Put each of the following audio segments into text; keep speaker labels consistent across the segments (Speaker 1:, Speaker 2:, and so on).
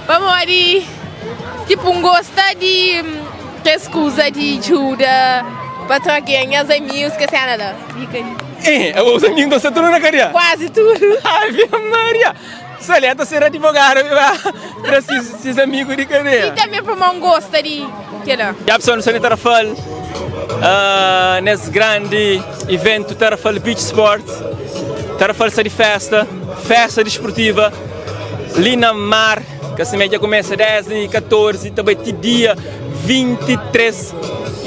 Speaker 1: Pamodi tipo N gosta di kes kuza di djuda pa trokia nhas amigus kes sena la.
Speaker 2: Eh, os amigos nton sta tudu na kadia?
Speaker 1: Kuazi tudu.
Speaker 2: Ave Maria! Solé ta ser advogada pa tra sis amigu di kadeia.
Speaker 1: I tanbe pamodi N gosta di kela.
Speaker 2: Ya pessoal, nu sta na Tarrafal nes grandi iventu Tarrafal Beach Sport. Tarrafal sta di festa, festa disportiva li na mar. Ka simé dja kumesa desdi 14 ta bai ti dia 23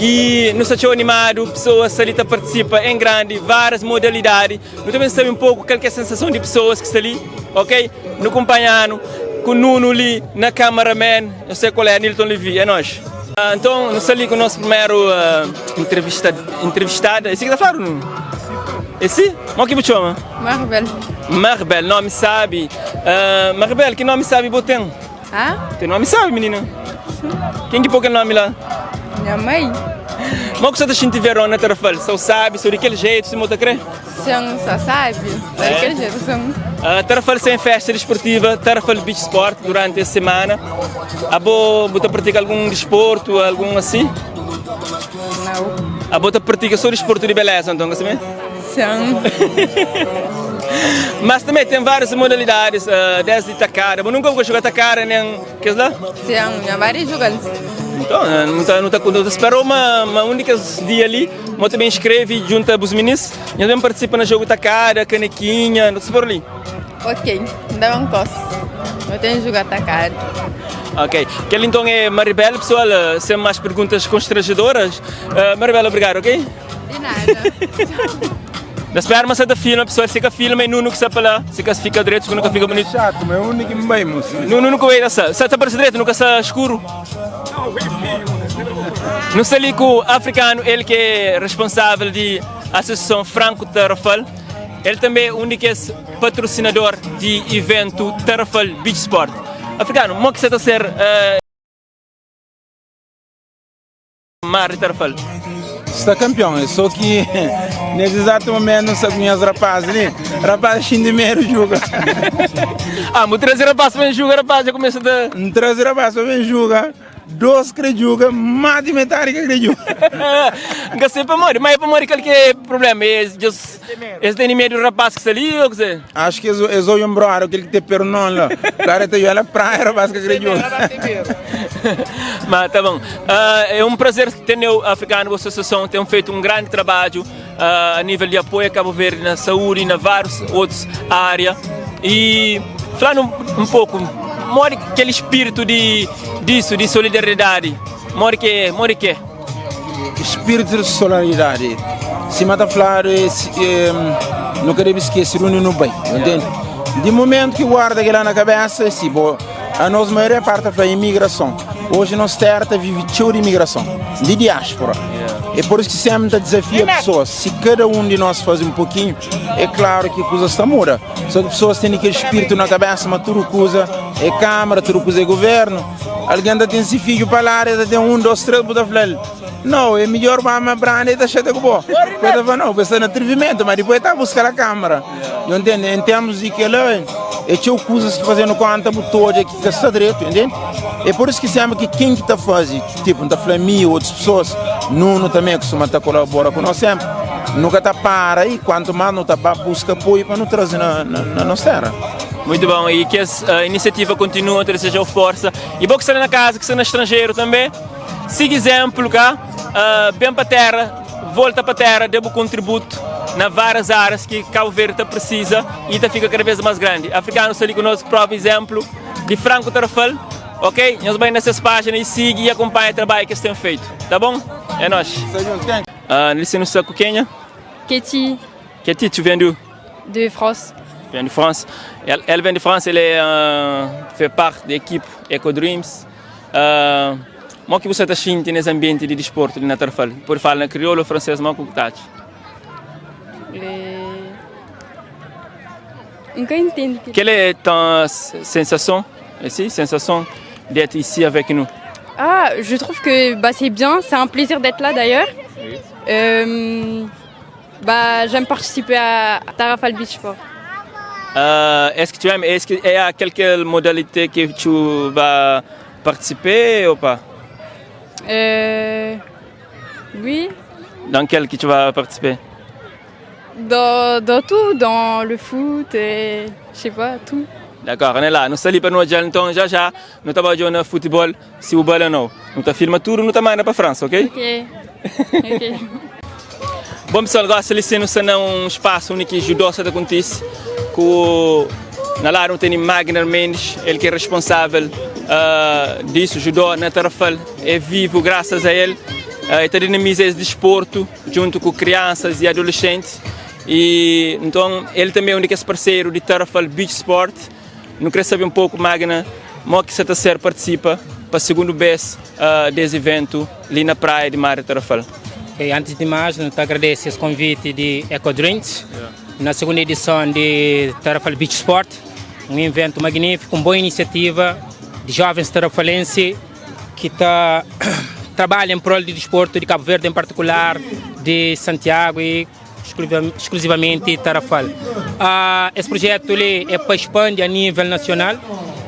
Speaker 2: i nu sta txeu animadu, pesoas sta li ta partisipa en grandi, várias modalidadi. Nu ta ben sabe un poku kal ki é sensason di pesoas ki sta li, ok? Nu kunpanha-nu ku Nuno li na cameraman, eu sei qual é, Nilton Levy, é nós. Nton, nu sta li ku nos primeru entrevista, entrevistada, é si ki ta fladu, Nuno? É si? Mo ki bu txoma?
Speaker 1: Maribel.
Speaker 2: Maribel, nomi sabi. Maribel, ki nomi sabi bo ten?
Speaker 1: Hã?
Speaker 2: Ten nomi sabi, minina? Ken ki pô kel nomi la?
Speaker 1: Nha mai.
Speaker 2: Mo ku sa ta xinti veron na Tarrafal? Sa-u sabi, sa-u di kel jetu, sima bu ta kre?
Speaker 1: Sin, sa sabi. Sa di kel jetu, sin.
Speaker 2: Tarrafal sen festa disportiva, Tarrafal Beach Sport, duranti es semana. Abo, bu ta pratika algun disportu, algun asi?
Speaker 1: Nau.
Speaker 2: Abo ta pratika so disportu di beleza, nton, ka si me?
Speaker 1: Sin.
Speaker 2: Mas tanbe ten várias modalidadis, desdi takada. Bu nunka bu ka juga takada nen kes la?
Speaker 1: Sin, nha bai di juga-l.
Speaker 2: Nton, nu ta, nu ta, nu ta spera-u ma, ma un di kes dia li, mo ta ben inskreve i djunta bus minis, nhos ben partisipa na jogu takada, kanekinha, nu ta spera-u li.
Speaker 1: Ok, N ta ben kos. Nu ten juga takada.
Speaker 2: Ok, kel li nton é Maribel, pesoal, sen más perguntas konstranjedoras, Maribel, obrigadu, ok?
Speaker 1: Di nada.
Speaker 2: Na spera ma sa ta filma, pessoal, se ka filma é Nuno ki sa pa la, se ka fika dretu, se ka fika bonito.
Speaker 3: Chato, mas é o único que me vai, moço.
Speaker 2: Nuno nunca vai sa, sa ta parece dretu, nunca sa escuro. Nu sta li ku africano, ele que é responsável di Associação Franco Tarrafal. Ele também é um di kes patrocinador di evento Tarrafal Beach Sport. Africano, mo ki sa ta ser uh, Mar di Tarrafal.
Speaker 3: Sta campeão, é só que nesse exato momento não sei com as rapazes ali. Rapaz xinti medo juga.
Speaker 2: Ah, mo trazer rapaz pa juga, rapaz já começa a
Speaker 3: Não trazer rapaz para vem juga. Dois quer juga, mais de metade que quer juga.
Speaker 2: Nka sei pamodi, mas é pamodi kal que é problema? É just, eles têm medo do rapaz que está ali ou que sei?
Speaker 3: Acho que eles olham um brother, aquele que tem pernão lá. O cara tá na praia, rapaz que quer juga.
Speaker 2: Mas tá bom. É um prazer ter o Africano, a associação tem feito um grande trabalho a nível de apoio a Cabo Verde na saúde e na várias outras áreas. E falando um pouco, modi aquele espírito de disso, de solidariedade, modi que, modi que
Speaker 3: Espírito de solidariedade. Se mata falar, nunca deve esquecer o no bem, entende? De momento que guarda aquilo lá na cabeça, se bo, a nós maioria parte para a imigração. Hoje nossa terra tá vive cheio de imigração, de diáspora. É por isso que sempre tá desafia pessoas. Se cada um de nós faz um pouquinho, é claro que a coisa está muda. Só que pessoas têm aquele espírito na cabeça, mas tudo coisa é câmara, tudo coisa é governo. Alguém tá tem esse filho para lá, tá tem um, dois, três, bota falar. Não, é melhor para branda e tá cheio de bom. Depois tá não, está no atrevimento, mas depois tá buscar a câmara. Eu entendo, em termos de que ela é tinha coisas que fazendo conta por todo que está direito, entende? É por isso que sempre que quem que tá fazendo, tipo, não tá falando mim outras pessoas, Nuno também costuma estar colabora com nós sempre. Nunca tá para e quanto mais não tá busca apoio para não trazer na, na, na nossa terra.
Speaker 2: Muito bom, e que a iniciativa continue a trazer força. E bom que está na casa, que está no estrangeiro também. Siga exemplo cá, bem para a terra, volta para a terra, dê um contributo na várias áreas que Cabo Verde precisa e tá fica cada vez mais grande. Africano está ali conosco, prova exemplo de Franco Tarrafal, ok? Nós vamos nessas páginas e siga e acompanha o trabalho que eles têm feito, tá bom? É nóis. Nesse no com Kenya?
Speaker 4: Katie.
Speaker 2: Katie, tu viens d'où?
Speaker 4: De France.
Speaker 2: Vient de France. Elle, elle vient de France, elle est, fait parte da equipe Eco Dreams. Como que você está sentindo nesse ambiente de desporto de na Tarrafal? Pode falar na crioulo ou francês, mas como que tá?
Speaker 4: Nunca entendo.
Speaker 2: Quelle est ta sensation ici, sensation d'être ici avec nous?
Speaker 4: Ah, je trouve que bah, c'est bien, c'est un plaisir d'être là d'ailleurs. Oui. Bah, j'aime participer à Tarrafal Beach Sport.
Speaker 2: Est-ce que tu aimes, est-ce que il y a quelque modalité que tu vas participer ou pas?
Speaker 4: Oui.
Speaker 2: Dans quel que tu vas participer?
Speaker 4: Dans, dans tout, dans le foot et je sais pas, tout.
Speaker 2: D'accord, ane la, nu sta li pa nu odja-l nton já já nu ta ba odja-u na futibol si bu bale ou nau. Nu ta filma tudu nu ta manda pa França, ok?
Speaker 4: Ok, ok.
Speaker 2: Bom pessoal, gosi li sin nu sta na un spasu undi ki judô sta ta kontise ku na ladu nu tene Magner Mendes, el ki é responsável disu, judô na Tarrafal é vivu grasas a el, el ta dinamiza es disportu djuntu ku kriansas i adolescentis i nton el tanbe é un di kes parseru di Tarrafal Beach Sport. Nu kre sabe un poku Magna mo ki sa ta ser partisipa pa sigundu bes des iventu li na praia di mar di Tarrafal.
Speaker 5: Ok, antis di mas nu ta agradese es konviti di Eco Drinks na segunda edison di Tarrafal Beach Sport, un iventu magnifiku, un bon inisiativa di jovens tarrafalensi ki ta trabalha en prol di disportu di Kabu Verdi, en partikular di Santiagu i exclusivamenti Tarrafal. Es projetu li é pa expandi a nível nasional,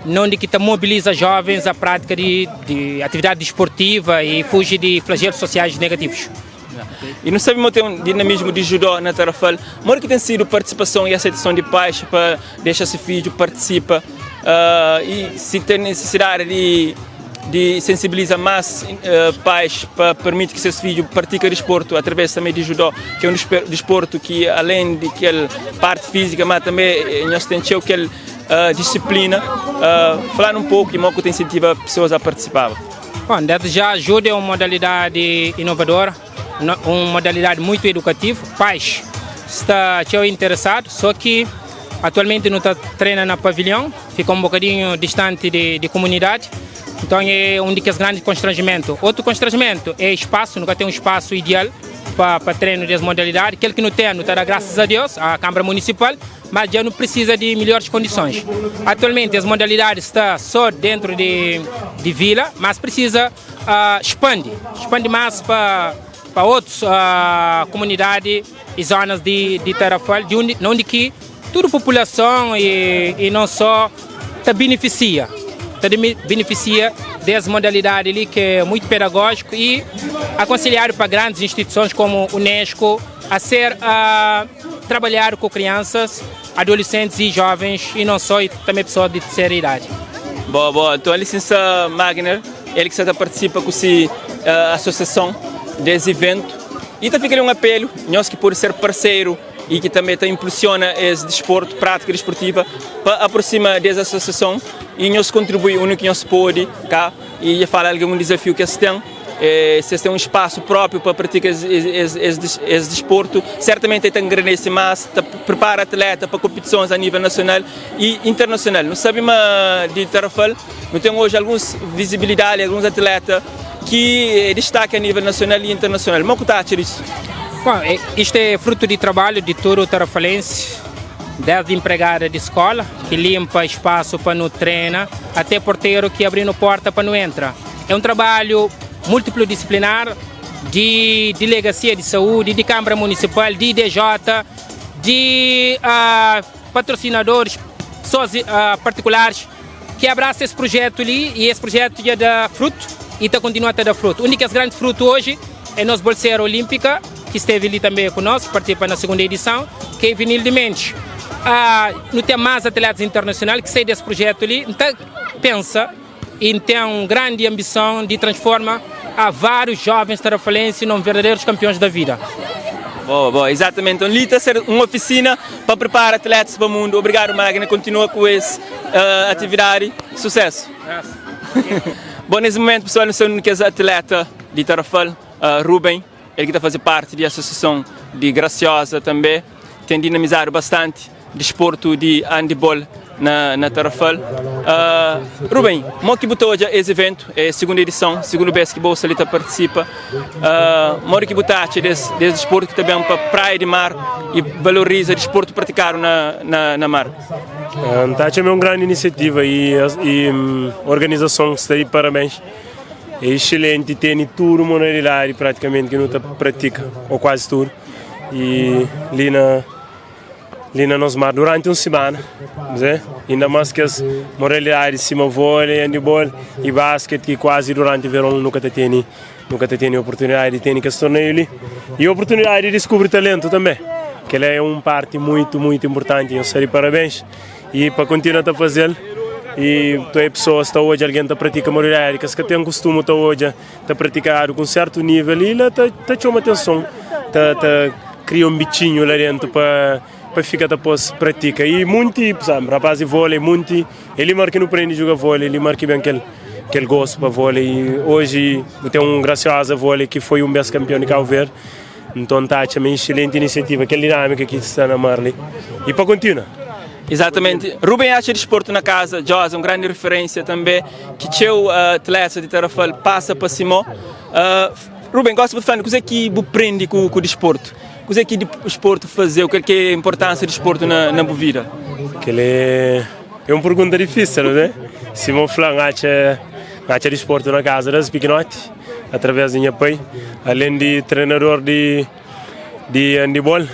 Speaker 5: nonde ki ta mobiliza jovens a prátika di di atividadi disportiva i fuji di flagelus sosiais negativus.
Speaker 2: I nu sabe ma ten un dinamismu di judó na Tarrafal. Modi ki ten sidu partisipason i aseitason di pais pa dexa se fidju partisipa i si ten nisisidadi di di sensibiliza más pais pa permiti ki ses fidju pratika disportu através tanbê di judó, ki é un disportu ki alén di kel parti fízika, má tanbê nhos ten txeu kel disiplina. Fla-nu un poku i modi ki bu ta insentiva pesoas a partisipaba.
Speaker 5: Bon, desde já judo é un modalidadi inovadora, un modalidadi muitu edukativu. Pais sta txeu interesadu, só ki atualmenti nu ta trena na pavilhon, fika un bokadinhu distanti di komunidadi, nton é un di kes grandi konstranjimentu. Otu konstranjimentu é spasu, nu ka ten un spasu ideal pa pa trenu des modalidadi. Kel ki nu ten, nu ta da grasas a Deus, a Kanbra Munisipal, mas dja nu prisiza di melhores kondisons. Atualmenti es modalidadi sta so dentru di di vila, mas prisiza spandi, spandi mas pa pa otus komunidadi i zonas di di Tarrafal, di undi na undi ki tudu populason i i non so ta benefisia, ta benefisia des modalidadi li ki é muitu pedagojiku i akonselhadu pa grandis instituisons komu UNESCO a ser trabalhadu ku kriansas, adolesentis i jovens i non so i tanbe pesoas di terseira idadi.
Speaker 2: Boa, boa. Nton ali sin sta Magner, el ki sta ta partisipa ku si asosiason des iventu. I ta fika li un apelu, nhos ki pode ser parseru i ki tanbe ta inpulsiona es disportu, prátika disportiva, pa aprosima des asosiason i nhos kontribui undi ki nhos pode, ka? I dja fala algen un dizafiu ki es ten, si es ten un spasu própriu pa pratika es disportu, sertamenti el ta engrandese más, ta pripara atleta pa konpetisons a nível nasional i internasional. Nu sabe ma di Tarrafal nu ten oji alguns vizibilidadi, alguns atleta ki distaka a nível nasional i internasional. Mo ku ta atxa disu?
Speaker 5: Bom, isto é fruto di trabalhu di tudu tarrafalensi, desdi empregada di skola ki limpa spasu pa nu trena, até porteru ki abri-nu porta pa nu entra. É un trabalhu múltiplu disiplinar di Delegasia di Saúdi, di Kanbra Munisipal, di IDJ, di patrosinadoris, pesoas partikularis ki abrasa es prujetu li i es prujetu dja da frutu i ta kontinua ta da frutu. Un di kes grandi frutu oji é nos bolsera olínpika ki stevi li tanbe ku nos, ki partisipa na segunda edison, ki é Evinilde Mendes. Nu ten más atletas internasional ki sai des prujetu li. N ta pensa i N ten un grandi anbison di transforma a várius jovens tarafalensi num verdaderus kampions da vida.
Speaker 2: Boa, boa, exatamente. Então, li ta ser un oficina pa prepara atletas pa mundu. Obrigadu, Magna. Kontinua ku es atividadi. Susesu. Bom, nesse momento, pessoal, nu sta un kes atleta di Tarrafal, Ruben, el ki ta faze parti di asosiason di Graciosa tanbe, ten dinamizadu bastanti disportu di handball na, na Tarrafal. Uh, Ruben, mo ki bu ta odja es eventu? É segunda edição, segunda vez ki bo sta li ta partisipa. Uh, modi ki bu ta atxa des, des disportu ki ta ben pa praia di mar e valoriza disportu pratikadu na, na, na mar?
Speaker 6: N ta atxa ma é un grandi inisiativa e, e organizason sta di parabéns. É excelente, tene tudu modalidadi praticamente ki nu ta pratika, ou quase tudu. E li na. Li na nos mar duranti un simana, nze, inda mas kes modalidadi sima vôlei, handball y basket ki kuazi duranti veron nu ka ta tene, nu ka ta tene oportunidadi di tene kes torneiu li y oportunidadi di diskubri talentu tanbe. Kela é un parti muitu, muitu inpurtanti. Nhos sta di parabens y pa kontinua ta faze-l y toi pesoas ta odja algen ta pratika modalidadi ki es ka ten kustumu ta odja ta pratikadu ku un sertu nivel y la ta ta txoma atenson, ta ta kria un bitxinhu la dentu pa pa fika ta pos pratika. Y munti, sabe, rapaz di vôlei, munti é li mar ki nu prende juga vôlei, li mar ki ben kel kel gostu pa vôlei. Y oji bu ten un Graciosa vôlei ki foi un bes kanpion di Kabu Verdi, nton ta atxa ma é exselenti inisiativa kel dinamika ki sta na mar li y pa kontinua.
Speaker 2: Exatamente. Ruben atxa disportu na kaza, Josa un grandi referência tanbe ki txeu atleta di Tarrafal pasa pa si mo. Ruben, gosi bu ta fla-nu kuze ki bu prendi ku ku disportu? Kuze ki disportu fazeu? Kel ki é inportansia di disportu na na bu vida?
Speaker 6: Kel é é un pergunta difísil, né? Sima bu fla, N atxa N atxa disportu na kaza desdi pikinoti através di nha pai, alen di trenador di di handball,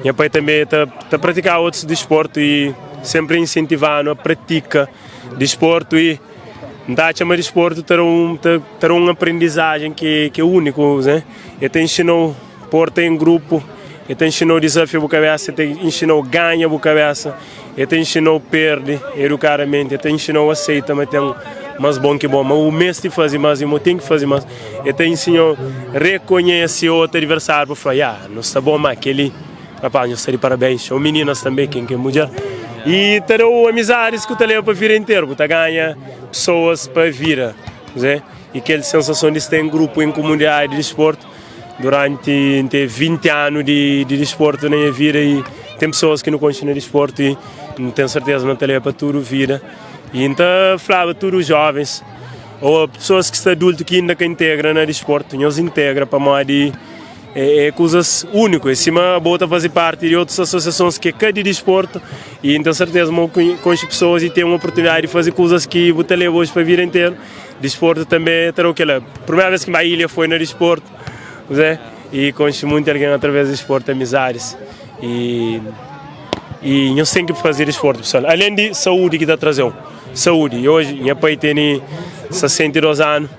Speaker 6: nha pai tanbe ta ta pratikaba otus disportu y senpri insentiva-nu a pratika disportu y N ta atxa ma disportu ta da un ta da un aprendizajen ki ki é úniku, né? E ta inxina-u porta en grupu, e ta inxina-u dizafia bu kabesa, e ta inxina-u ganha bu kabesa, e ta inxina-u perde edukadamenti, e ta inxina-u aseita ma ten más bon ki bo, ma bu meste faze más i ma bu ten ki faze más. E ta inxina-u rekonhese otu adversáriu pa fla, Ya, nu sta bon, má kel-li, rapaz, nhos sta di parabéns. Ô mininas tanbê, ken ki é mudjer. I ta da-u amizadis ki bu ta leba pa vida interu, bu ta ganha pesoas pa vida. I kel sensason di sta en grupu, en komunidadi di disportu, duranti N ten 20 anu di disportu na nha vida i ten pesoas ki nu konxe na disportu i N ten serteza ma N ta leba pa tudu vida. I N ta flaba tudu jovens ô pesoas ki sta adultu ki inda ka integra na disportu, nhos integra pamodi é kuzas úniku. É sima bo ta faze parti di otus asosiasons ki é ka di disportu i N ten serteza ma bu konxe pesoas i ten un oportunidadi di faze kuzas ki bu ta leba oji pa vida interu. Disportu tanbe ta da-u kela. Primeru bes ki N bai ilha foi na disportu, i konxe munti algen através di disportu, amizadis i i nhos ten ki faze disportu pesoal. Alen di saúdi ki ta traze-u saúdi. I oji nha pai tene 62 anu,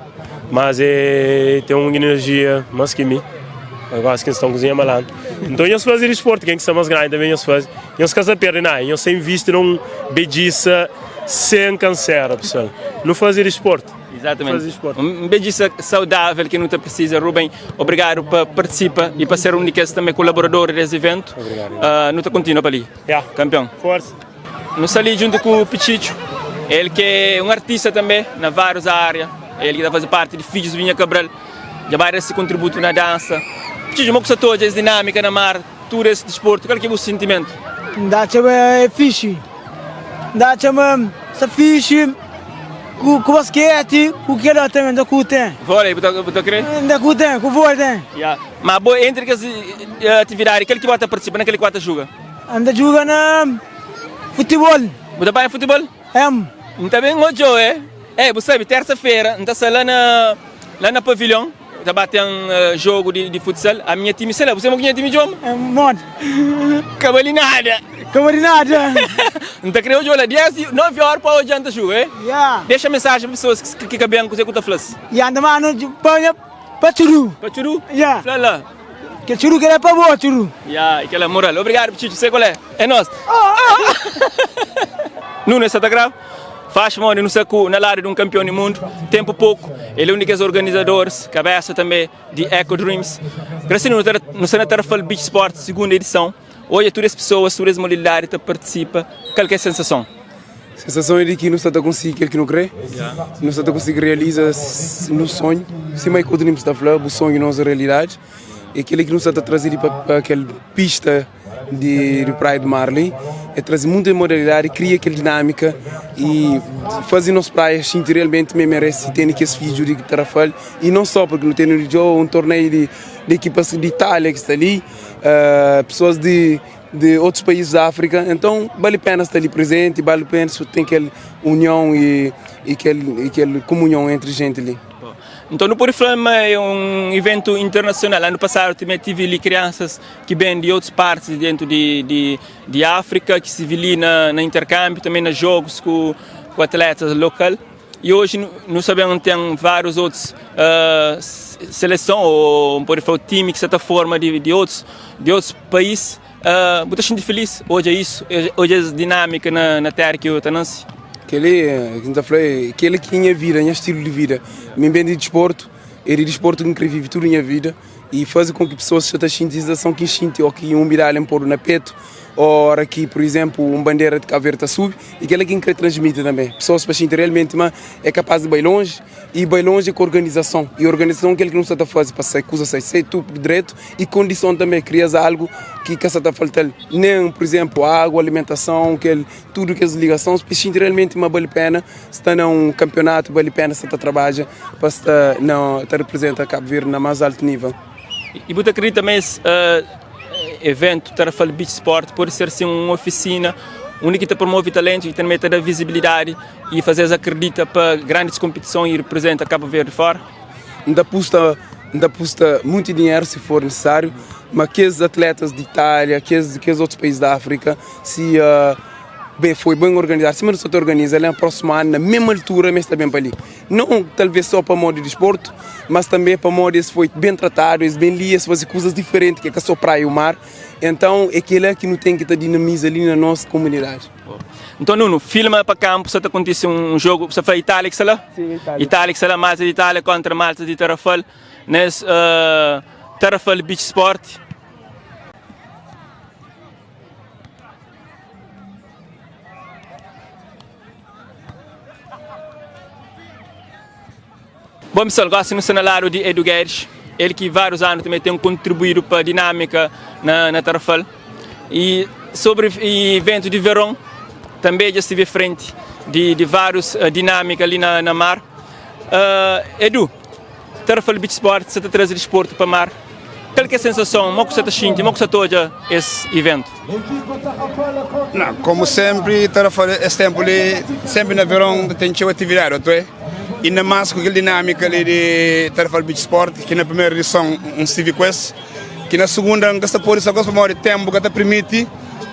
Speaker 6: mas e ten un enerjia mas ki mi. Gosi ki N sta un kuzinha malandru. Nton nhos faze disportu, ken ki sta mas grandi tanbe nhos faze. Nhos ka sta perde nada, nhos sta invisti na un bedjisa sen kansera, pesoal. Nu faze disportu.
Speaker 2: Exatamente. Faze disportu. Un bedjisa saudável ki nu ta prisiza. Ruben, obrigadu pa partisipa i pa ser un di kes tanbe kolaborador des iventu.
Speaker 6: Obrigadu.
Speaker 2: Uh, nu ta kontinua pa li.
Speaker 6: Ya.
Speaker 2: Kampion.
Speaker 6: Forsa.
Speaker 2: Nu sta li djuntu ku Pichicho, el ki é un artista tanbe na várius ária, el ki ta faze parti di Fidjus Binha Cabral, dja bai da se kontributu na dansa. Pichicho, mo ku sta ta odja es dinâmika na mar? Tudu es disportu, kal ki é bu sentimentu?
Speaker 7: N ta atxa ma é fixi. N ta atxa ma sta fixi ku ku basketi, ku kel otu tanbe, n ta kurti.
Speaker 2: Vôlei, bu ta bu ta kre?
Speaker 7: N ta kurti, ku vôlei tanbe.
Speaker 2: Ya. Ma bo, entri kes atividadi, kal ki bo ta partisipa? Na kal ki bo ta juga?
Speaker 7: N ta juga na futibol.
Speaker 2: Bu ta panha futibol?
Speaker 7: M.
Speaker 2: N ta ben odja-u, e? E, bu sabe, tersa-fera N ta sta la na la na pavilhon. Ta ba ten jogu di futsal. Ami nha timi, sela, bu sabe mo ki nha timi txoma?
Speaker 7: Modi?
Speaker 2: Ka bali nada.
Speaker 7: Ka bali nada.
Speaker 2: N ta kre odja-u la 10 di 9 ora pa odja N ta juga, eh?
Speaker 7: Ya.
Speaker 2: Dexa mensajen pa pesoas ki ka ben, kuzê ku ta fla-s?
Speaker 7: Ya, N ta manda pa nha pa Txuru.
Speaker 2: Pa Txuru?
Speaker 7: Ya.
Speaker 2: Fla la.
Speaker 7: Kel Txuru kel é pa bo, Txuru.
Speaker 2: Ya, i kel-la moral. Obrigadu, Pitxitxu. Sei kual é. É nos. Nuno, es sa ta grava? Faxi modi nu sta ku na ladu di un kanpion di mundu, tenpu poku, el é un di kes organizadoris, kabesa tanbe di Eco Dreams. Grasinho nu ta nu sta na Tarrafal Beach Sports segunda edison, odja tudu es pesoas, tudu es modalidadi ta partisipa, kal ki é sensason?
Speaker 8: Sensason é di ki nu sta ta konsigi kel ki nu kre, nu sta ta konsigi realiza nos sonhu, sima Eco Dreams ta fla, bu sonhu nos realidadi, é kel-li ki nu sta ta traze li pa kel pista. di Praia do Mar li é traze muita modalidade, kria kel dinâmika e faze nos praia xinti realmente ma merece tene kes fidju di Tarrafal e não só porque nu tene dja un torneio di di ekipas di Itália ki sta li, pessoas di di otus país di África, então bali pena sta li presente, bali pena ten kel união e kel e kel comunhão entre gente li.
Speaker 2: Nton nu pode fla ma é un iventu internasional. Anu pasadu tanbe tive li kriansas ki ben di otus partis dentu di di di Áfrika ki stive li na na interkanbiu tanbe na jogus ku ku atletas lokal. I oji nu sta ben ten várius otus seleson ô nu pode fla timi ki sta ta forma di di otus di otus país. Bu ta xinti filís odja isu, odja es dinámika na na téra ki bu ta nase?
Speaker 8: Kel-li ki N ta fla é kel-li ki é nha vida, nha stilu di vida. Mi N ben di disportu, é di disportu ki N krê vive tudu nha vida i faze kon ki pesoas sa ta xinti sensason ki N xinti ô ki un bidalha N podu na petu ô óra ki pur izénplu un bandera di Kabu Verdi ta subi. É kel-la ki N krê transmiti tanbê, pesoas pa xinti realmenti ma é kapás di bai lonji i bai lonji é ku organizason i organizason kel ki nu sta ta faze pa sai kuza sai sai tudu dretu i kondison tanbê krias algu ki ka sa ta falta-l nen pur izénplu agu, alimentason, kel tudu kes ligasons pa xinti realmenti ma bali pena sta na un kanpionatu, bali pena sta ta trabadja pa sta na ta riprizenta Kabu Verdi na más altu nível.
Speaker 2: I bu ta kridita ma es eventu Tarrafal Beach Sport pode ser sin un ofisina undi ki ta promove talentu i tanbe ta da vizibilidadi i faze-s akridita pa grandis konpitison i riprizenta Kabu Verdi fora?
Speaker 8: N ta pusta N ta pusta munti dinheru si for nisisáriu, ma kes atletas di Itália, kes kes otus país da Áfrika, si ben foi ben organizadu, sima nu sta ta organiza la prósimu anu na mesmu altura ma es ta ben pa li. Nau talvês só pamodi disportu, mas tanbê pamodi es foi ben tratadu, es ben li, es faze kuzas diferenti ki é ka só praia i mar. Entãu é kel-la ki nu ten ki ta dinamiza li na nos komunidadi.
Speaker 2: Nton Nuno, filma pa kanpu sa ta kontise un jogu, sa fla Itália ki sta la?
Speaker 8: Sim, Itália.
Speaker 2: Itália ki sta la, Malta di Itália kontra Malta di Tarrafal, nes uh, Tarrafal Beach Sport. Bom pessoal, gosi nu sta na ladu di Edu Guedes, el ki várius anu também tem kontribuídu pa dinâmika na, na Tarrafal. E sobri evento di veron, também dja stive frenti di, di várius uh, dinâmika li na, na mar. Uh, Edu, Tarrafal Beach Sport sa ta traze disportu pa mar. Kal ki é sensason, mo ku sa ta xinti, mo ku sa ta odja es iventu?
Speaker 9: Não, como sempre, Tarrafal es tempo li, sempre na verão tem txeu atividade, otu é? E na mais ku kel dinâmica li di Tarrafal Beach Sport, ki na primeira edição um stive ku es, ki na segunda N ka sta pode sta ku es pamodi tempo ka ta permiti,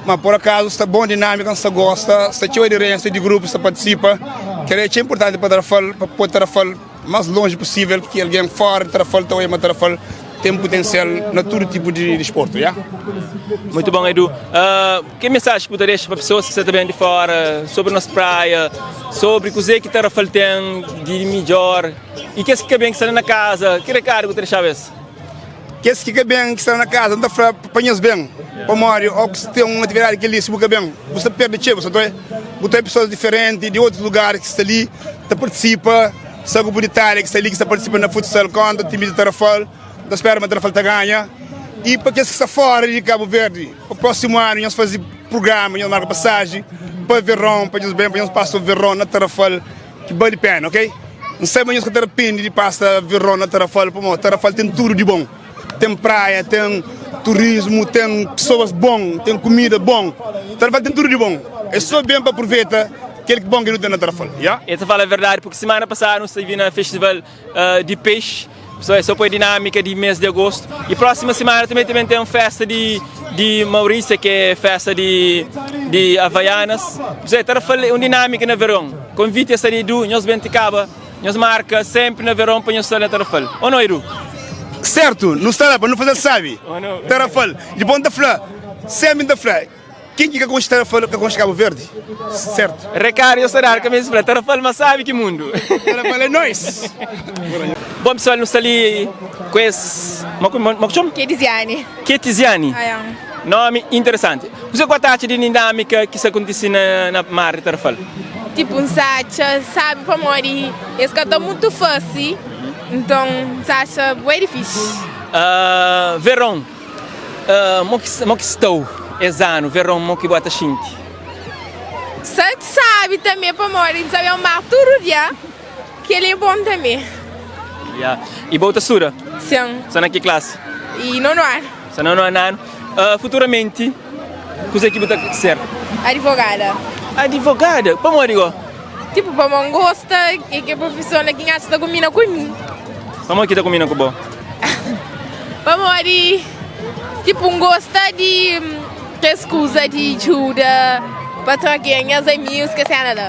Speaker 9: ma por acaso sta bom dinâmica, N sta gosta, sta txeu aderência di grupo sta participa, kel-li é txeu importante pa Tarrafal, pa poi Tarrafal más lonji pusível ki algen fora di Tarrafal ta oia ma Tarrafal ten putensial na tudu tipu di disportu. Ya.
Speaker 2: Muito bom, Edu. Uh, ki mensaji ki bu ta dexa pa pesoas ki sta ta ben di fora sobri nos praia, sobri kuzê ki Tarrafal ten di midjor i kes ki ka ben ki sta na kaza, ki rekadu ki bu ta dexaba es?
Speaker 9: Kes ki ka ben ki sta na kaza, N ta fla pa nhos ben, pamodi ó ki ten un atividadi kel-li, si bu ka ben, bu sta perde txeu, bu sta ta bu ta pesoas diferenti di otus lugar ki sta li ta partisipa, sta grupu di Itália ki sta li ki sta partisipa na futsal kontra timi di Tarrafal, N ta spera ma Tarrafal ta ganha. I pa kes ki sta fora di Kabu Verdi, pa prósimu anu nhos faze prugrama, nhos marka pasaji pa veron, pa nhos ben, pa nhos pasa veron na Tarrafal. Ki bali pena, ok? N sai ma nhos ka ta rapende di pasa veron na Tarrafal, pamodi Tarrafal ten tudu di bon. Ten praia, ten turismu, ten pesoas bon, ten kumida bon. Tarrafal ten tudu di bon. É sô ben pa apruveita kel ki bon ki nu ten na Tarrafal, ya.
Speaker 2: E ta fala verdadi porque semana pasadu nu stive na festival di peixe, pessoal é só pa dinâmica di mês di agosto e próxima semana também também tem festa di di Maurícia que é festa di di Havaianas, pessoal Tarrafal é um dinâmica na verão, convite é sta di Edu, nhos ben ti kaba, nhos marca sempre na verão pa nhos sta na Tarrafal, ou não Edu?
Speaker 9: Certo, nu sta la pa nu fazel sabi, Tarrafal, dipos N ta fla, sempre N ta fla. Ken ki ka konxe Tarrafal ka konxe Kabu Verdi, sertu?
Speaker 2: Rekadu nhos ta dadu ka meste fla Tarrafal ma sabi ki mundu.
Speaker 9: Tarrafal é nois!
Speaker 2: Bom pessoal nu sta li ku es ma ku ma ku txoma?
Speaker 1: Ketiziane.
Speaker 2: Ketiziane. Nomi interesanti. Kuzê ku ta atxa di dinamika ki sta kontisi na na mar di Tarrafal?
Speaker 1: Tipo N sa atxa sabi pamodi es ka ta mutu fasi nton N sa atxa bué di fixi.
Speaker 2: Veron. Mo ki mo ki stau es anu veron mo ki bo ta xinti?
Speaker 1: Sa sabi tanbe pamodi N sabe mar tudu dia kel é bon tanbe.
Speaker 2: Ya i bo ta studa?
Speaker 1: Sin.
Speaker 2: Sta na ki klasi?
Speaker 1: I nonu anu.
Speaker 2: Sta na nonu anu. Futuramenti kuze ki bu ta ser?
Speaker 1: Adivogada.
Speaker 2: Adivogada? Pamodi go?
Speaker 1: Tipu pamodi N gosta e kel profison la ki N atxa ta kombina ku mi.
Speaker 2: Pamodi ki ta kombina ku bo?
Speaker 1: Pamodi tipo N gosta di kes kuza di djuda pa tra algen, nhas amigus kes sena la.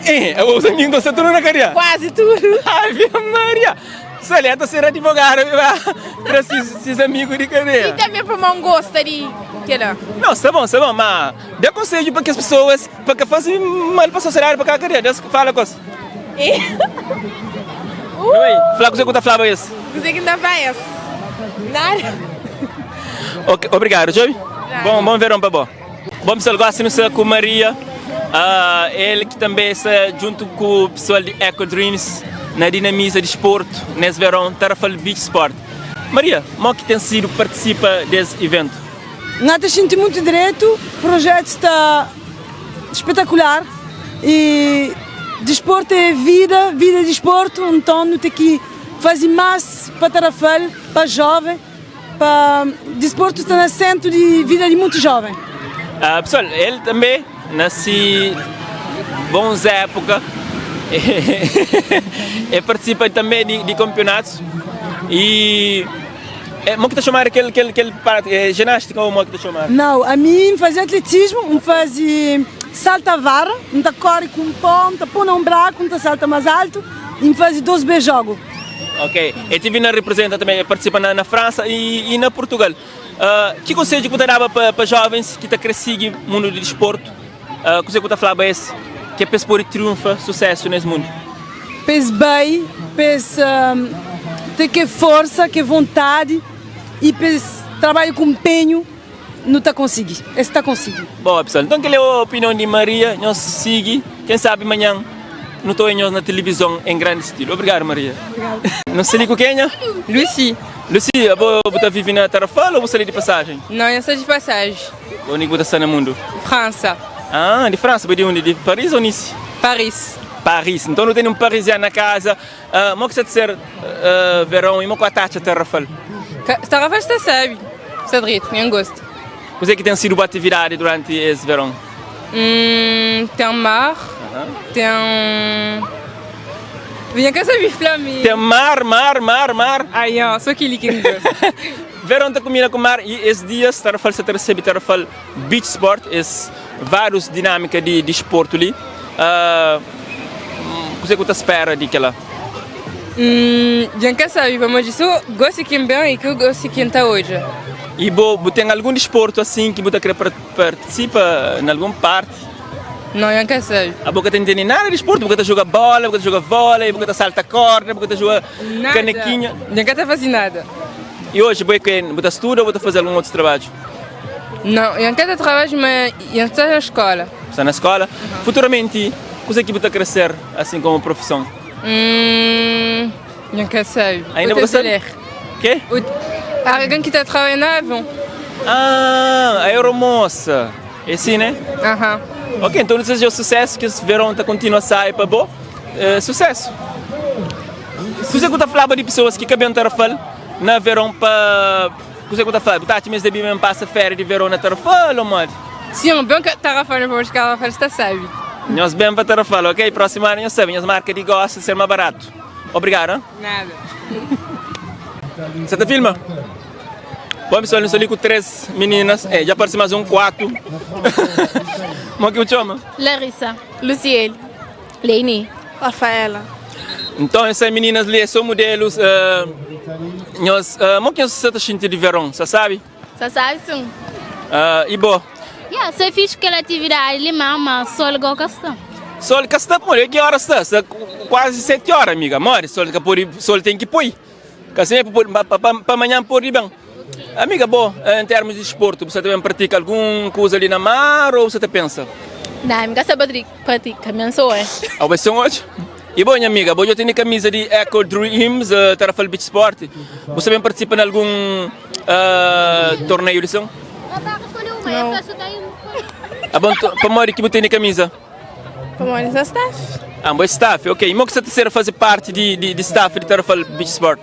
Speaker 2: Eh, os amigos nton sta tudu na kadia?
Speaker 1: Kuazi tudu.
Speaker 2: Ave Maria! Salé ta ser advogada pa tra sis amigu di kadeia.
Speaker 1: I tanbe pamodi N gosta di kela.
Speaker 2: Não, sta bom, sta bom, ma da konsedju pa kes pesoas pa ka faze mal pa sosiedadi pa ka kadeia. Deus fala ku es. Oi, fla kuzê ku ta flaba es.
Speaker 1: Kuzê ki N ta fla es? Nada.
Speaker 2: Ok, obrigadu, txobi. Bom, bom verão pa bo. Bom pessoal, gosi nu sta ku Maria, uh, el ki tanbe sta djuntu ku pessoal di Eco Dreams na dinamiza disportu nes verão Tarrafal Beach Sport. Maria, mo ki ten sidu partisipa des iventu?
Speaker 7: N ta xinti mutu dretu, projetu sta espetakular e disportu é vida, vida é disportu, nton nu ten ki faze más pa Tarrafal, pa joven, pa disportu sta na sentru di vida di mutu joven.
Speaker 2: Uh, pessoal, el tanbe na si bons époka e partisipa tanbe di, di kampionatus e É, mo ki ta txomadu kel, kel, kel parte, é ginástica ou mo ki ta txomadu?
Speaker 7: Nau, ami N faze atletismu, N faze salta vara, N ta kore ku un pó, N ta pô na un braku, N ta salta más altu i N faze dos bês jogu.
Speaker 2: Ok, e tive na representa também, participa na, na França e, e na Portugal. Uh, ki konsedju ki bu ta daba pa, pa jovens ki ta kre sigi mundu di disportu? Uh, kuzê ki bu ta flaba es ki é pa es pode triunfa susesu nes mundu?
Speaker 7: Pa es bai, pa es ten ke forsa, ke vontadi i pa es trabadja ku npenhu, nu ta konsigi, es ta konsigi.
Speaker 2: Boa pessoal, nton kel é opinion di Maria, nhos sigi, ken sabi manhan nu ta oia nhos na tilivizon en grandi stilu. Obrigadu Maria.
Speaker 7: Obrigadu.
Speaker 2: Nu sta li ku kenha?
Speaker 10: Lucy.
Speaker 2: Lucy, abo bu ta vivi na Tarrafal ou bu sta li di pasajen?
Speaker 10: Não, eu sou de passagem.
Speaker 2: Undi ki bu ta sta na mundu?
Speaker 10: Fransa.
Speaker 2: Ah, di Fransa. Bu é di undi? Di Paris ou Nice?
Speaker 10: Paris.
Speaker 2: Paris. Nton nu tene un parisian na kaza. Uh, mo ki sta ta ser uh, verão i mo ku atacha Tarrafal?
Speaker 10: Tarrafal sta sabi. Sta dretu, nha gosta.
Speaker 2: Kuzê ki ten sidu bu atividadi duranti es verão?
Speaker 10: Hum, ten mar, uh -huh. ten... Nha ka sabi fla mi.
Speaker 2: Ten mar, mar, mar, mar.
Speaker 10: Ai, oh, só kili ki N gosta.
Speaker 2: Verão ta kumbina ku mar i es dias Tarrafal sa ta resebe Tarrafal Beach Sport, es várius dinâmika di disportu li. Uh, kuzê ku ta spera di kela?
Speaker 10: Dja N ka sabe pamodi so gosi ki N ben i ki gosi ki N ta odja.
Speaker 2: I bo, bu ten algun disportu asin ki bu ta kre partisipa na algun parti?
Speaker 10: Não, dja N ka sabe.
Speaker 2: Abo ka ta intende nada di disportu? Bu ka ta joga bola, bu ka ta joga vôlei, bu ka ta salta korda, bu ka ta joga kanekinha?
Speaker 10: Dja N ka ta faze nada.
Speaker 2: I oji bo é ke? Bu ta studa ou bu ta faze algun otu trabadju?
Speaker 10: Não, N ka ta trabadja, ma N sta na skola.
Speaker 2: Sta na skola? Futuramenti, kuze ki bu ta kre ser asin komu profison?
Speaker 10: Hum, N ka sabe.
Speaker 2: Ainda bu ka sabe? Ke?
Speaker 10: Algen ki ta trabadja na avion.
Speaker 2: Ah, aeromoça. É si, né?
Speaker 10: Aham.
Speaker 2: Ok, então nu deseja sucesso, ki es veron ta kontinua sai pa bo. Eh, sucesso. Kuzê ku ta flaba di pessoas ki ka ben Tarrafal na veron pa kuzê ku ta fla? Bu ta atxa ma es debe ben pasa féria di veron na Tarrafal ou modi?
Speaker 10: Sim, ben ka Tarrafal na pamodi Tarrafal sta sabi.
Speaker 2: Nhos ben pa Tarrafal, ok? Próximo ano nhos sabe, nhos marka di gosta di ser ma baratu. Obrigado, hein?
Speaker 10: Nada.
Speaker 2: Sa ta filma? Bom pessoal, nu sta li ku 3 meninas. Eh, dja parse mais um 4. Mo ki bu txoma?
Speaker 1: Larissa. Luciele. Leini.
Speaker 4: Rafaela.
Speaker 2: Então, essas meninas li são modelos. Uh, nhos, uh, mo ki nhos sa ta xinti di veron, sa sabe?
Speaker 1: Sa sabe sim.
Speaker 2: Uh, e bo?
Speaker 11: Yeah, sa fixe kel atividade li ma, ma sol go ka sta.
Speaker 2: Sol ka sta, pô, que hora sta? Sta quase 7 horas, amiga. More, sol ka pode, sol tem que pôr. Ka sempre pode, pa, pa, pa amanhã pode bem. Amiga, bo, em termos de desporto, você também pratica algum coisa ali na mar ou você te pensa?
Speaker 1: Não, mi ka sa pratica, mi sou é.
Speaker 2: Ah, vai ser um hoje? E bom, minha amiga, bom, eu tenho camisa de Eco Dreams, uh, Tarrafal Beach Sport. Você também participa em algum uh, torneio de som?
Speaker 1: Não.
Speaker 2: Ah, bom, para que você tem camisa?
Speaker 1: Pamodi sa staff.
Speaker 2: Ah, bo é staff, ok. E mo ki sa ta ser faze parti di, di, di staff di Tarrafal Beach Sport?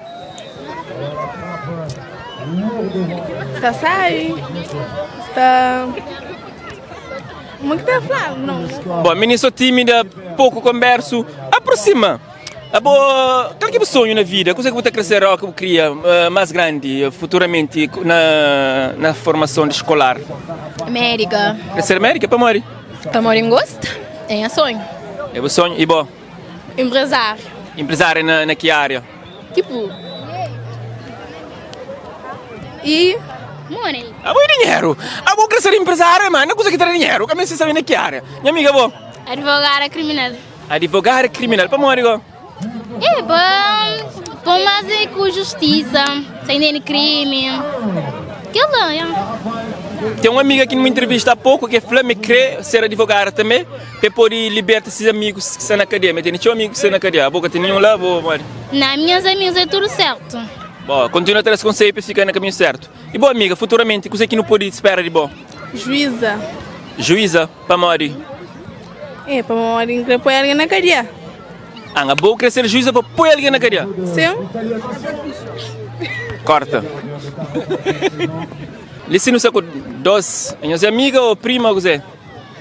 Speaker 1: Sta sabi. Sta. Mo ki ta fla? Não.
Speaker 2: Bom, menina sou tímida, pouco converso. Aproxima. Abo, kal ki bu sonhu na vida? Kuze ki bu ta kre ser ó ki bu kria más grandi futuramenti na na formason di skolar?
Speaker 1: Médika.
Speaker 2: Kre ser médika? Pamodi?
Speaker 1: Pamodi N gosta, é nha sonhu.
Speaker 2: É bu sonhu. I bo?
Speaker 1: Empresário.
Speaker 2: Empresária na na ki área?
Speaker 1: Tipo. E money.
Speaker 2: Abo é dinheru. Abo kre ser empresária, ma na kuze ki ta da dinheru? Ka meste sabe na ki área. Nha amiga, bo?
Speaker 11: Advogada criminal.
Speaker 2: Advogada criminal, pamodi go?
Speaker 11: É, pa pon más é ku justiça, sem tene crime. Kel lá, ya.
Speaker 2: Ten un amiga ki numa entrevista há pouco ki fla ma kre ser advogada també pa pode liberta ses amigos ki sta na cadeia. Ma tene txeu amigo ki sta na cadeia. Abo ka ten nenhum lá, bo modi?
Speaker 11: Na, minhas amigas é tudo certo.
Speaker 2: Bo, continua ta da es conselho pa es fika na caminho certo. E bo amiga, futuramente kuze ki nu pode spera di bo?
Speaker 1: Juíza.
Speaker 2: Juíza? Pamodi?
Speaker 1: É, pamodi N kre poi algen na kadia.
Speaker 2: Ah, nga bo kre ser juíza pa poi algen na kadia?
Speaker 1: Sim.
Speaker 2: Korta. Li si nu sta ku dos, nhos é amiga ou prima ou kuzê?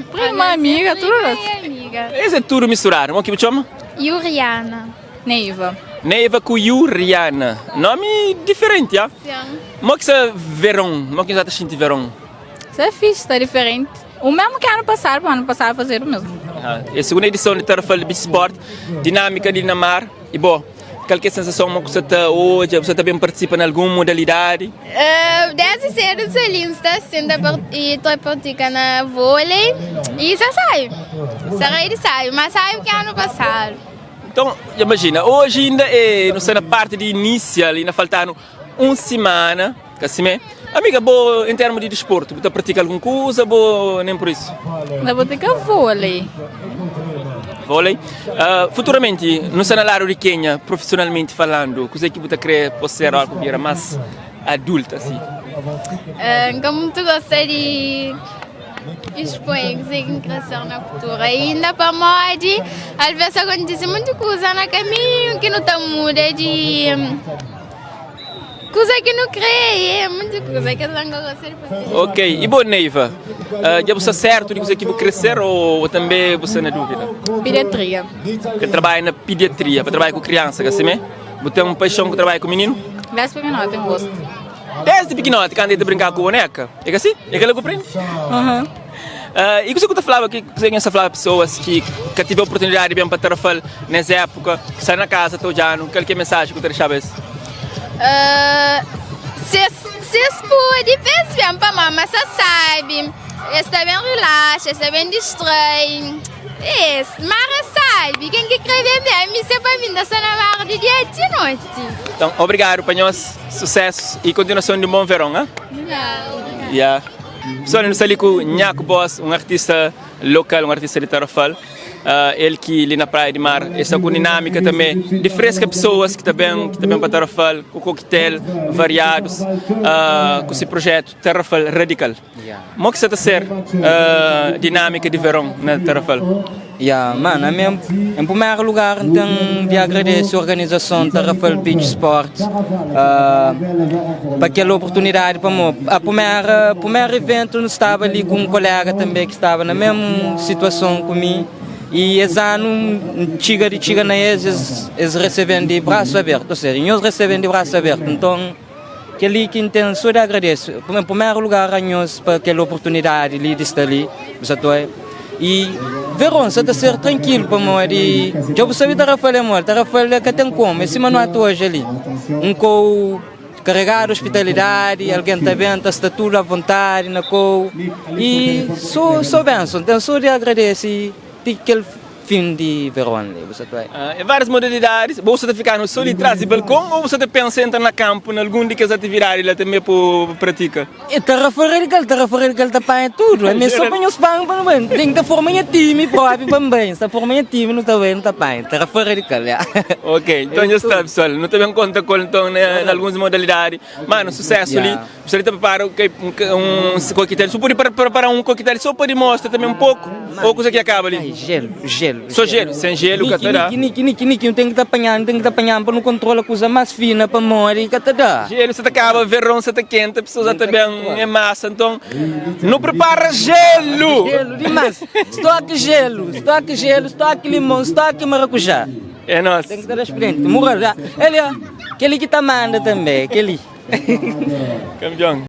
Speaker 4: Prima, amiga, tudu
Speaker 11: Prima e amiga.
Speaker 2: Es é tudu misturadu. Mo ki bu txoma?
Speaker 11: Yuriana.
Speaker 4: Neiva.
Speaker 2: Neiva ku Yuriana. Nomi diferenti, ah?
Speaker 11: Sim.
Speaker 2: Mo ki sta veron? Mo ki nhos sta ta xinti veron?
Speaker 4: Sta fixe, sta diferenti. O mesmo que ano passado, pa ano passado fazer o mesmo.
Speaker 2: É segunda edição de Tarrafal Beach Sport, dinâmica de na mar. E bo, kal que é sensação mo que você tá odja, você tá bem participa em alguma modalidade?
Speaker 11: Uh, desde cedo sou linda, senta e tô praticando na vôlei e já sabe. Será ele sabe, mas sabe que ano passado.
Speaker 2: Então, imagina, hoje ainda é, não sei na parte de inicial, ainda faltando Un simana, ka simé. Amiga, bo en termu di disportu, bu ta pratika algun kuza, bo nen pur isu?
Speaker 4: Na pratika vôlei.
Speaker 2: Vôlei. Uh, futuramenti, nu sta na ladu di kenha, profisionalmenti falandu, kuzê ki bu ta kre po ser ora ku bira más adulta asi?
Speaker 11: Uh, N ka mutu gosta di expõe kuzê ki N kre ser na futuru ainda, pamodi alvês akontise monti kuza na kaminhu ki nu ta muda di. Kuza ki nu kre é munti kuza ki nu gosta di faze.
Speaker 2: Ok, i bo Neiva? Uh, dja bu sta sertu di kuza ki bu kre ser ou tanbe bu sta na duvida?
Speaker 4: Pediatria.
Speaker 2: Ke trabadja na pediatria, pa trabadja ku kriansa, ka sime? Bu ten un paixon ku trabadja ku mininu?
Speaker 4: Desdi pikinoti N gosta.
Speaker 2: Desdi pikinoti, kantu e ta brinka ku boneka? É ka si? É kela ku prende?
Speaker 4: Uhum.
Speaker 2: Uh, i kuza ku ta flaba ki kuza ki nhos ta flaba pesoas ki ka tive oportunidadi di ben pa Tarrafal nes époka, ki sta na kaza ta odjanu, kal ki é mensaji ku ta dexaba es?
Speaker 11: Uh, ses, ses pode pes ben pa mama sa sabe, es ta ben relaxa, es ta ben distrai. Es, mar é sabe, ken ki kre ben ben, mi se pa mi nta sta na mar di dia ti noti.
Speaker 2: Então, obrigado pa nhos, sucesso e continuação de um bom verão, hein? Yeah. Pessoal, nu sta li ku Nhaku Boss, un artista lokal, un artista di Tarrafal. Uh, el ki li na Praia di Mar, el sta ku dinâmika també di freska pessoas ki ta ben, ki ta ben pa Tarrafal, ku coquetel variados, uh, ku se projeto Tarrafal Radical.
Speaker 12: Yeah.
Speaker 2: Mo ki sta ta ser uh, dinâmika di veron na Tarrafal?
Speaker 12: Ya, mano, ami em primeiro lugar N ten di agradese organizason Tarrafal Beach Sports uh, pa kel oportunidadi pamo a primeira primeiro evento N staba li ku un kolega tanbe ki staba na mesmu situason ku mi i es anu N txiga di txiga na es es es reseben di brasu abertu, ou seja, nhos reseben di brasu abertu, nton kel-li ki N ten so di agradese em primeiro lugar a nhos pa kel oportunidadi li di sta li, bu sa ta oi. I veron sa ta ser trankilu pamodi dja bu sabe Tarrafal é moli, Tarrafal ka ten komu, é sima nu ata oji ali, un kou karegadu ospitalidadi, algen ta ben ta sta tudu avontadi na kou i so so benson, ten so di agradese ti kel fin di veron li bu sa ta bai.
Speaker 2: É várias modalidadis, bo sa ta fika no so di tras di balkon ou bu sa ta pensa entra na kampu na algun di kes atividadi la tanbe pa pratika?
Speaker 12: E Tarrafa Radical, Tarrafa Radical ta panha tudu. Ami é só pa nhos panha pa nu bai. Ten ki ta forma nha time propi pa N bai. N sta forma nha time, nu ta bai, nu ta panha. Tarrafa Radical, ya.
Speaker 2: Ok, nton dja sta pessoal. Nu ta ben konta ku el nton na alguns modalidadi. Manu, susesu li. Pessoal li ta prepara un coquetel. Su pudi prepara un coquetel só pa dimostra tanbe un poku ou kuza ki akaba li?
Speaker 12: Gelu, gelu.
Speaker 2: Só gelu, sen gelu ka ta da.
Speaker 12: Niki, niki, niki, niki, nu ten ki ta panha, nu ten ki ta panha pa nu kontrola kuza mas fina pamodi ka ta da.
Speaker 2: Gelu sa ta kaba, veron sa ta kenta, pesoas sa ta ben em masa, nton nu prepara gelu!
Speaker 12: Gelu dimas! Stoki gelu, stoki gelu, stoki limon, stoki marakuja.
Speaker 2: É nos.
Speaker 12: Ten ki ta da spirienti. Mural, el é kel-li ki ta manda tanbe, kel-li.
Speaker 2: Kanpion.